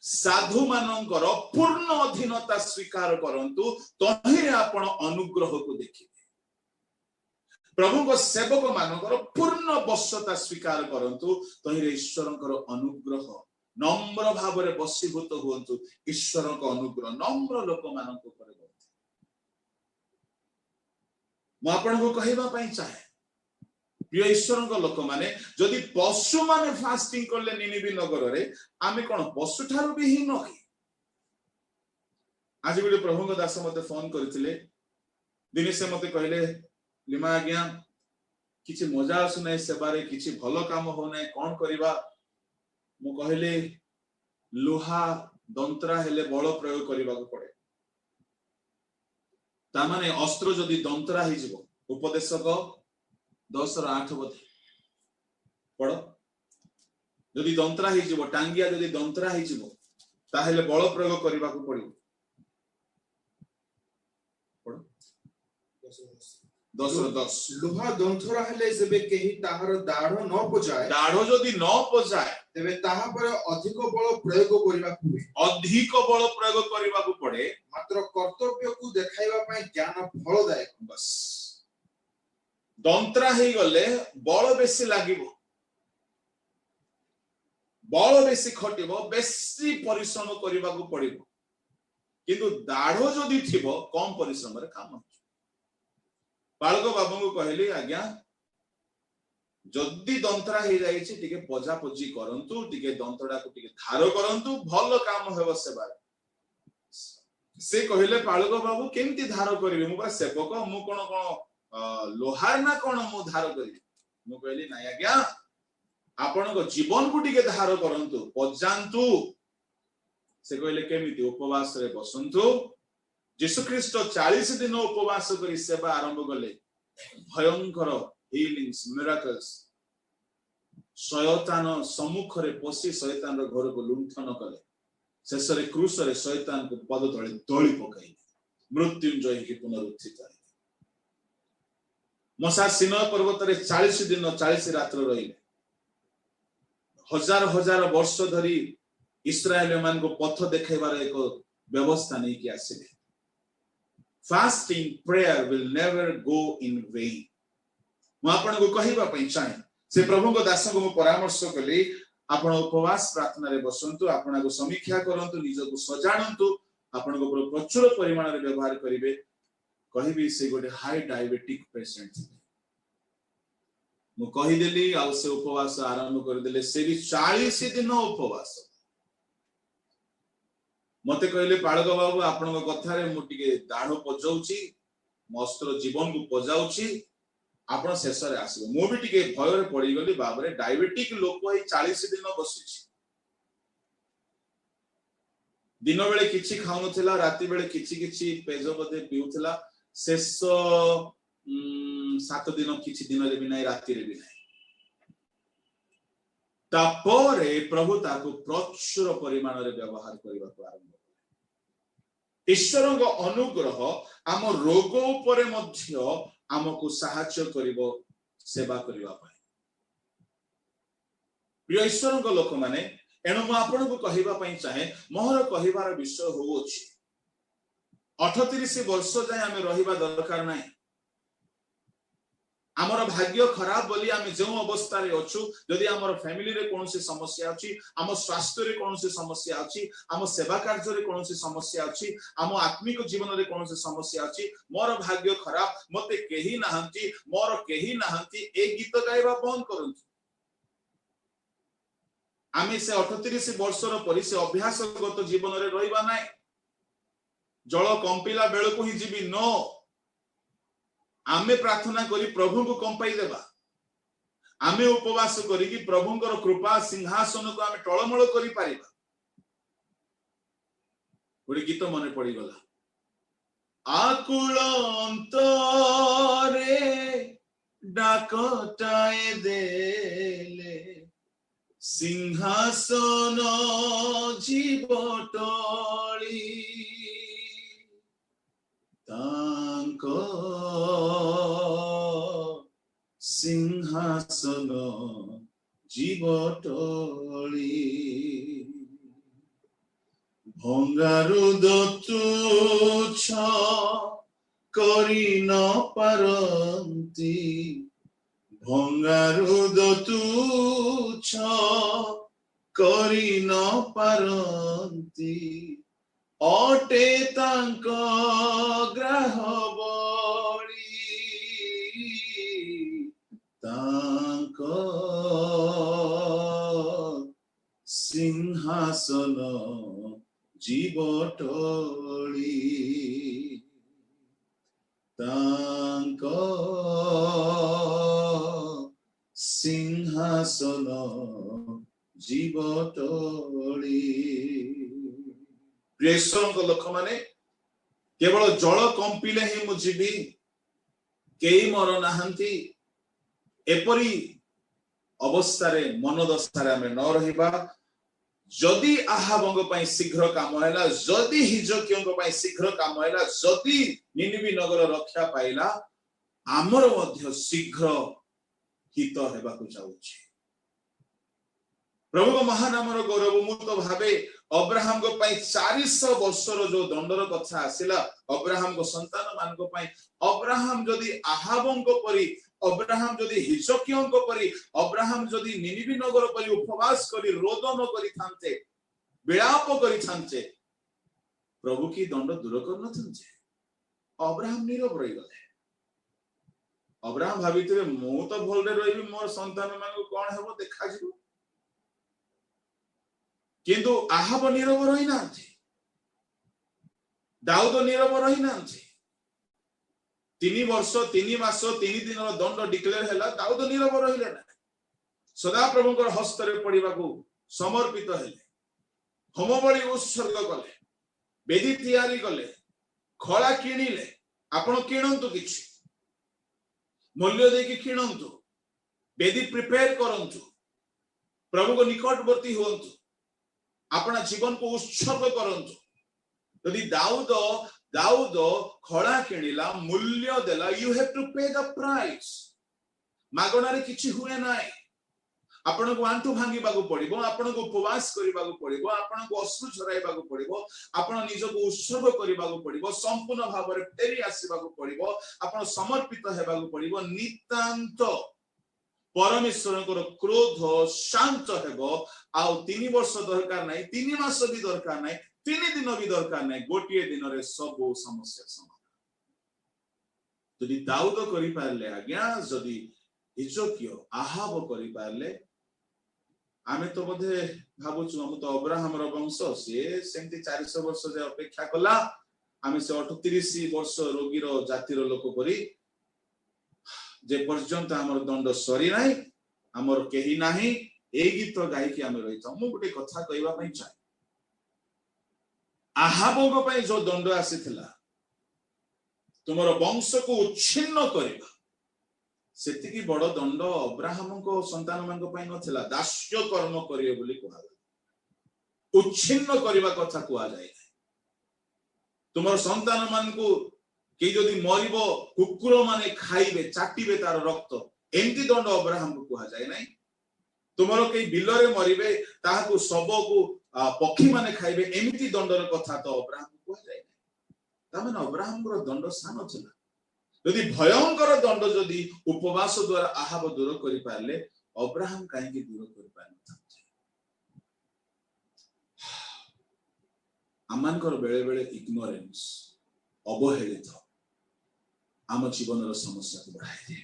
ସାଧୁ ମାନଙ୍କର ପୂର୍ଣ୍ଣ ଅଧୀନତା ସ୍ୱୀକାର କରନ୍ତୁ, ତହିଁରେ ଆପଣ ଅନୁଗ୍ରହକୁ ଦେଖିବେ। ପ୍ରଭୁଙ୍କ ସେବକ ମାନଙ୍କର ପୂର୍ଣ୍ଣ ବଶ୍ୟତା ସ୍ୱୀକାର କରନ୍ତୁ, ତହିଁରେ ଈଶ୍ୱରଙ୍କର ଅନୁଗ୍ରହ। ନମ୍ର ଭାବରେ ବଶୀଭୂତ ହୁଅନ୍ତୁ, ଈଶ୍ୱରଙ୍କ ଅନୁଗ୍ରହ ନମ୍ର ଲୋକମାନଙ୍କ ଉପରେ ବଢିଥାଏ। ମୁଁ ଆପଣଙ୍କୁ କହିବା ପାଇଁ ଚାହେଁ, ପ୍ରିୟ ଈଶ୍ୱରଙ୍କ ଲୋକମାନେ, ଯଦି ପଶୁମାନେ ଫାଷ୍ଟିଂ କଲେ ନିନିବି ନଗରରେ, ଆମେ କଣ ପଶୁ ଠାରୁ ବି ହୀନ କି? ଆଜି ଗୋଟେ ପ୍ରଭୁଙ୍କ ଦାସ ମତେ ଫୋନ କରିଥିଲେ। ଦିନେ ସେ ମତେ କହିଲେ, "ଲିମା ଆଜ୍ଞା, କିଛି ମଜା ଆସୁନାହିଁ ସେବାରେ, କିଛି ଭଲ କାମ ହଉନାହିଁ, କଣ କରିବା?" ମୁଁ କହିଲି, ଲୁହା ଦନ୍ତରା ହେଲେ ବଳ ପ୍ରୟୋଗ କରିବାକୁ ପଡେ। ତାମାନେ ଅସ୍ତ୍ର ଯଦି ଦନ୍ତରା ହେଇଯିବ, ଉପଦେଶକ 10ର 8 ବୋଧେ ପଢ, ଯଦି ଦନ୍ତରା ହେଇଯିବ, ଟାଙ୍ଗିଆ ଯଦି ଦନ୍ତରା ହେଇଯିବ, ତାହେଲେ ବଳ ପ୍ରୟୋଗ କରିବାକୁ ପଡିବ। ପଢ, 10ର 10। ଲୁହା ଦନ୍ଥରା ହେଲେ ଯେବେ କେହି ତାହାର ଦାଢ ନ ପଜାଏ, ଦାଢ ଯଦି ନ ପଜାଏ, ତେବେ ତାହା ପରେ ଅଧିକ ବଳ ପ୍ରୟୋଗ କରିବାକୁ ହୁଏ। ଅଧିକ ବଳ ପ୍ରୟୋଗ କରିବାକୁ ପଡେ। ମାତ୍ର କର୍ତ୍ତବ୍ୟକୁ ଦେଖାଇବା ପାଇଁ ଜ୍ଞାନ ଫଳଦାୟକ। ବସ୍, ଦନ୍ତ୍ରା ହେଇଗଲେ ବଳ ବେଶୀ ଲାଗିବ, ବଳ ବେଶୀ ଖଟିବ, ବେଶୀ ପରିଶ୍ରମ କରିବାକୁ ପଡିବ। କିନ୍ତୁ ଦାଢ ଯଦି ଥିବ, କମ ପରିଶ୍ରମରେ କାମ ହେଇଯିବ। ବାଳକ ବାବୁଙ୍କୁ କହିଲି, "ଆଜ୍ଞା, ଯଦି ଦନ୍ତରା ହେଇଯାଇଛି, ଟିକେ ପଜାପଜି କରନ୍ତୁ, ଟିକେ ଦନ୍ତଟାକୁ ଟିକେ ଧାର କରନ୍ତୁ, ଭଲ କାମ ହେବ ସେବାରେ।" ସେ କହିଲେ, "ପାଳକ ବାବୁ, କେମିତି ଧାର କରିବି? ମୁଁ ପା ସେବକ, ମୁଁ କଣ କଣ ଲୋହାର ନା କଣ ମୁଁ ଧାର କରିବି?" ମୁଁ କହିଲି, "ନାଇଁ ଆଜ୍ଞା, ଆପଣଙ୍କ ଜୀବନକୁ ଟିକେ ଧାର କରନ୍ତୁ, ପଜାନ୍ତୁ।" ସେ କହିଲେ, "କେମିତି?" ଉପବାସରେ ବସନ୍ତୁ। ଯୀଶୁଖ୍ରୀଷ୍ଟ 40 ଦିନ ଉପବାସ କରି ସେବା ଆରମ୍ଭ କଲେ। ଭୟଙ୍କର ହିଲିଂସ୍, ମିରାକଲ୍ସ। ଶୟତାନ ସମ୍ମୁଖରେ ପଶି ଶୟତାନର ଘରକୁ ଲୁଣ୍ଠନ କଲେ। ଶେଷରେ କ୍ରୁଶରେ ଶୟତାନକୁ ପଦ ତଳେ ଦଳି ପକାଇଲେ। ମୃତ୍ୟୁଞ୍ଜୟ ହେଇକି ପୁନରୁତ୍ଥିତ ହେଲେ। ମୋଶା ସୀନୟ ପର୍ବତରେ 40 ଦିନ 40 ରାତ୍ର ରହିଲେ। ହଜାର ହଜାର ବର୍ଷ ଧରି ଇସ୍ରାଏଲ ମାନଙ୍କୁ ପଥ ଦେଖାଇବାର ଏକ ବ୍ୟବସ୍ଥା ନେଇକି ଆସିଲେ। Fasting prayer will never go in vain. ମୁଁ ଆପଣଙ୍କୁ କହିବା ପାଇଁ ଚାହେଁ, ସେ ପ୍ରଭୁଙ୍କ ଦାସଙ୍କୁ ମୁଁ ପରାମର୍ଶ କଲି, ଆପଣ ଉପବାସ ପ୍ରାର୍ଥନାରେ ବସନ୍ତୁ, ଆପଣଙ୍କୁ ସମୀକ୍ଷା କରନ୍ତୁ, ନିଜକୁ ସଜାଡ଼ନ୍ତୁ, ଆପଣଙ୍କ ଉପରେ ପ୍ରଚୁର ପରିମାଣରେ ବ୍ୟବହାର କରିବେ। କହିବି, ସେ ଗୋଟେ ହାଇ ଡାଇବେଟିକ ପେସେଣ୍ଟ ଥିଲେ। ମୁଁ କହିଦେଲି ଆଉ ସେ ଉପବାସ ଆରମ୍ଭ କରିଦେଲେ। ସେ ବି 40 ଦିନ ଉପବାସ। ମତେ କହିଲେ, "ପାଳକ ବାବୁ, ଆପଣଙ୍କ କଥାରେ ମୁଁ ଟିକେ ଦାଢ ପଜାଉଛି, ମୋ ଅସ୍ତ୍ର ଜୀବନକୁ ପଜାଉଛି, ଆପଣ ଶେଷରେ ଆସିବେ।" ମୁଁ ବି ଟିକେ ଭୟରେ ପଡିଗଲି, ବାବରେ, ଡାଇବେଟିକ ଲୋକ ଏଇ 40 ଦିନ ବସିଛି। ଦିନ ବେଳେ କିଛି ଖାଉନଥିଲା, ରାତି ବେଳେ କିଛି କିଛି ପେଜ ବୋଧେ ପିଉଥିଲା। ଶେଷ 7 ଦିନ କିଛି ଦିନରେ ବି ନାହିଁ, ରାତିରେ ବି ନାହିଁ। ତାପରେ ପ୍ରଭୁ ତାକୁ ପ୍ରଚୁର ପରିମାଣରେ ବ୍ୟବହାର କରିବାକୁ ଆରମ୍ଭ କଲେ। ଈଶ୍ୱରଙ୍କ ଅନୁଗ୍ରହ ଆମ ରୋଗ ଉପରେ ମଧ୍ୟ ଆମକୁ ସାହାଯ୍ୟ କରିବ ସେବା କରିବା ପାଇଁ। ପ୍ରିୟ ଈଶ୍ୱରଙ୍କ ଲୋକମାନେ, ଏଣୁ ମୁଁ ଆପଣଙ୍କୁ କହିବା ପାଇଁ ଚାହେଁ, ମୋର କହିବାର ବିଷୟ ହଉଅଛି, 38 ବର୍ଷ ଯାଏଁ ଆମେ ରହିବା ଦରକାର ନାହିଁ। ଆମର ଭାଗ୍ୟ ଖରାପ ବୋଲି ଆମେ ଯେଉଁ ଅବସ୍ଥାରେ ଅଛୁ, ଯଦି ଆମର ଫ୍ୟାମିଲିରେ କୌଣସି ସମସ୍ୟା ଅଛି, ଆମ ସ୍ୱାସ୍ଥ୍ୟରେ କୌଣସି ସମସ୍ୟା ଅଛି, ଆମ ସେବା କାର୍ଯ୍ୟରେ କୌଣସି ସମସ୍ୟା ଅଛି, ଆମ ଆତ୍ମିକ ଜୀବନରେ କୌଣସି ସମସ୍ୟା ଅଛି, ମୋର ଭାଗ୍ୟ ଖରାପ, ମତେ କେହି ନାହାନ୍ତି, ମୋର କେହି ନାହାନ୍ତି, ଏ ଗୀତ ଗାଇବା ବନ୍ଦ କରନ୍ତୁ। ଆମେ ସେ 38 ବର୍ଷର ପରି ସେ ଅଭ୍ୟାସଗତ ଜୀବନରେ ରହିବା ନାହିଁ। ଜଳ କମ୍ପିଲା ବେଳକୁ ହିଁ ଯିବି ନ। ଆମେ ପ୍ରାର୍ଥନା କରି ପ୍ରଭୁଙ୍କୁ କମ୍ପାଇ ଦେବା। ଆମେ ଉପବାସ କରିକି ପ୍ରଭୁଙ୍କର କୃପା ସିଂହାସନକୁ ଆମେ ଟଳମଳ କରିପାରିବା। ଗୋଟେ ଗୀତ ମନେ ପଡିଗଲା। ଆକୁଳ ଅନ୍ତରେ ଡାକଟାଏ ଦେଲେ ସିଂହାସନ ଯିବ ଟଳି, ତାଙ୍କ ସିଂହାସନ ଯିବ ଟଳି। ଭଙ୍ଗାରୁଦ ତୁଚ୍ଛ କରି ନ ପାରନ୍ତି, ଭଙ୍ଗାରୁଦ ତୁଚ୍ଛ କରି ନ ପାରନ୍ତି, ଅଟେ ତାଙ୍କ ଗ୍ରାହ ବଳି, ତାଙ୍କ ସିଂହାସନ ଜୀବ ଟଳି, ତାଙ୍କ ସିଂହାସନ ଜୀବ ଟଳି। ପ୍ରିୟ ଈଶ୍ୱରଙ୍କ ଲୋକମାନେ, କେବଳ ଜଳ କମ୍ପିଲେ ହିଁ ମୁଁ ଯିବି, କେହି ମୋର ନାହାନ୍ତି, ଏପରି ଅବସ୍ଥାରେ ମନଦଶାରେ ଆମେ ନ ରହିବା। ଯଦି ଆହାବଙ୍କ ପାଇଁ ଶୀଘ୍ର କାମ ହେଲା, ଯଦି ହିଜକିୟଙ୍କ ପାଇଁ ଶୀଘ୍ର କାମ ହେଲା, ଯଦି ନିନିବି ନଗର ରକ୍ଷା ପାଇଲା, ଆମର ମଧ୍ୟ ଶୀଘ୍ର ହିତ ହେବାକୁ ଯାଉଛି। ପ୍ରଭୁଙ୍କ ମହାନାମର ଗୌରବ। ମୁଁ ତ ଭାବେ ଅବ୍ରାହାମଙ୍କ ପାଇଁ 400 ବର୍ଷର ଯୋଉ ଦଣ୍ଡର କଥା ଆସିଲା ଅବ୍ରାହାମଙ୍କ ସନ୍ତାନ ମାନଙ୍କ ପାଇଁ, ଅବ୍ରାହାମ ଯଦି ଆହାବଙ୍କ ପରି, ଅବ୍ରାହାମ ଯଦି ହିଜକିୟଙ୍କ ପରି, ଅବ୍ରାହାମ ଯଦି ନିନିବି ନଗର ପରି ଉପବାସ କରି ରୋଦନ କରିଥାନ୍ତେ, ବିଳାପ କରିଥାନ୍ତେ, ପ୍ରଭୁ କି ଦଣ୍ଡ ଦୂର କରିନଥାନ୍ତେ? ଅବ୍ରାହାମ ନୀରବ ରହିଗଲେ। ଅବ୍ରାହାମ ଭାବିଥିବେ ମୁଁ ତ ଭଲରେ ରହିବି, ମୋର ସନ୍ତାନ ମାନଙ୍କୁ କଣ ହେବ ଦେଖାଯିବ। କିନ୍ତୁ ଆହାବ ନୀରବ ରହିନାହାନ୍ତି, ଦାଉଦ ନୀରବ ରହିନାହାନ୍ତି। 3 ବର୍ଷ 3 ମାସ 3 ଦିନର ଦଣ୍ଡ ଡିକ୍ଲେୟାର ହେଲା, ଦାଉଦ ନୀରବ ରହିଲେ ନାହିଁ, ସଦାପ୍ରଭୁଙ୍କର ହସ୍ତରେ ପଡିବାକୁ ସମର୍ପିତ ହେଲେ, ହୋମବଳି ଉତ୍ସର୍ଗ କଲେ, ବେଦୀ ତିଆରି କଲେ, ଖଳା କିଣିଲେ। ଆପଣ କିଣନ୍ତୁ, କିଛି ମୂଲ୍ୟ ଦେଇକି କିଣନ୍ତୁ, ବେଦୀ ପ୍ରିପେୟାର କରନ୍ତୁ, ପ୍ରଭୁଙ୍କ ନିକଟବର୍ତ୍ତୀ ହୁଅନ୍ତୁ, ଆପଣା ଜୀବନକୁ ଉତ୍ସର୍ଗ କରନ୍ତୁ। ଯଦି ଦାଉଦ ଖଳା କିଣିଲା, ମୂଲ୍ୟ ଦେଲା, you have to pay the price. ମାଗଣାରେ କିଛି ହୁଏ ନାହିଁ। ଆପଣଙ୍କୁ ଆଣ୍ଠୁ ଭାଙ୍ଗିବାକୁ ପଡିବ, ଆପଣଙ୍କୁ ଉପବାସ କରିବାକୁ ପଡିବ, ଆପଣଙ୍କୁ ଅଶ୍ରୁ ଝରାଇବାକୁ ପଡିବ, ଆପଣ ନିଜକୁ ଉତ୍ସର୍ଗ କରିବାକୁ ପଡିବ, ସମ୍ପୂର୍ଣ୍ଣ ଭାବରେ ଫେରି ଆସିବାକୁ ପଡିବ, ଆପଣ ସମର୍ପିତ ହେବାକୁ ପଡିବ। ନିତାନ୍ତ ପରମେଶ୍ୱରଙ୍କର କ୍ରୋଧ ଶାନ୍ତ ହେବ। ଆଉ 3 ବର୍ଷ ଦରକାର ନାହିଁ, 3 ମାସ ବି ଦରକାର ନାହିଁ, 3 ଦିନ ବି ଦରକାର ନାହିଁ, ଗୋଟିଏ ଦିନରେ ସବୁ ସମସ୍ୟା ସମାଧାନ। ଯଦି ଦାଉଦ କରିପାରିଲେ ଆଜ୍ଞା, ଯଦି ହିଜକିୟ ଆହାବ କରିପାରିଲେ, ଆମେ ତ ବୋଧେ ଭାବୁଛୁ ଆମେ ତ ଅବ୍ରାହାମର ବଂଶ, ସିଏ ସେମିତି 400 ବର୍ଷ ଯାଏ ଅପେକ୍ଷା କଲା, ଆମେ ସେ 38 ବର୍ଷ ରୋଗୀର ଜାତିର ଲୋକ ପରି ଯେ ପର୍ଯ୍ୟନ୍ତ ଆମର ଦଣ୍ଡ ସରିନାହିଁ, ଆମର କେହି ନାହିଁ, ଏଇ ଗୀତ ଗାଇକି ଆମେ ରହିଥାଉ। ମୁଁ ଗୋଟେ କଥା କହିବା ପାଇଁ ଚାହେଁ, ଆହାବଙ୍କ ପାଇଁ ଯୋଉ ଦଣ୍ଡ ଆସିଥିଲା, ତୁମର ବଂଶକୁ ଉଚ୍ଛିନ୍ନ କରିବା, ସେତିକି ବଡ ଦଣ୍ଡ ଅବ୍ରାହାମଙ୍କ ସନ୍ତାନମାନଙ୍କ ପାଇଁ ନଥିଲା। ଦାସ୍ୟ କର୍ମ କରିବେ ବୋଲି କୁହାଗଲା, ଉଚ୍ଛିନ୍ନ କରିବା କଥା କୁହାଯାଏ ନାହିଁ। ତୁମର ସନ୍ତାନମାନଙ୍କୁ କେହି ଯଦି ମରିବ, କୁକୁର ମାନେ ଖାଇବେ, ଚାଟିବେ ତାର ରକ୍ତ, ଏମିତି ଦଣ୍ଡ ଅବ୍ରାହାମକୁ କୁହାଯାଏ ନାହିଁ। ତୁମର କେହି ବିଲରେ ମରିବେ, ତାହାକୁ ଶବକୁ ପକ୍ଷୀ ମାନେ ଖାଇବେ, ଏମିତି ଦଣ୍ଡର କଥା ତ ଅବ୍ରାହାମକୁ କୁହାଯାଏ ନାହିଁ। ତାମାନେ ଅବ୍ରାହାମଙ୍କର ଦଣ୍ଡ ସାନ ଥିଲା। ଯଦି ଭୟଙ୍କର ଦଣ୍ଡ ଯଦି ଉପବାସ ଦ୍ଵାରା ଆହାବ ଦୂର କରିପାରିଲେ, ଅବ୍ରାହାମ କାହିଁକି ଦୂର କରିପାରିନଥାନ୍ତେ? ଆମମାନଙ୍କର ବେଳେ ବେଳେ ଇଗ୍ନୋରେନ୍ସ, ଅବହେଳିତ ଆମ ଜୀବନର ସମସ୍ୟାକୁ ବଢାଇ ଦିଏ।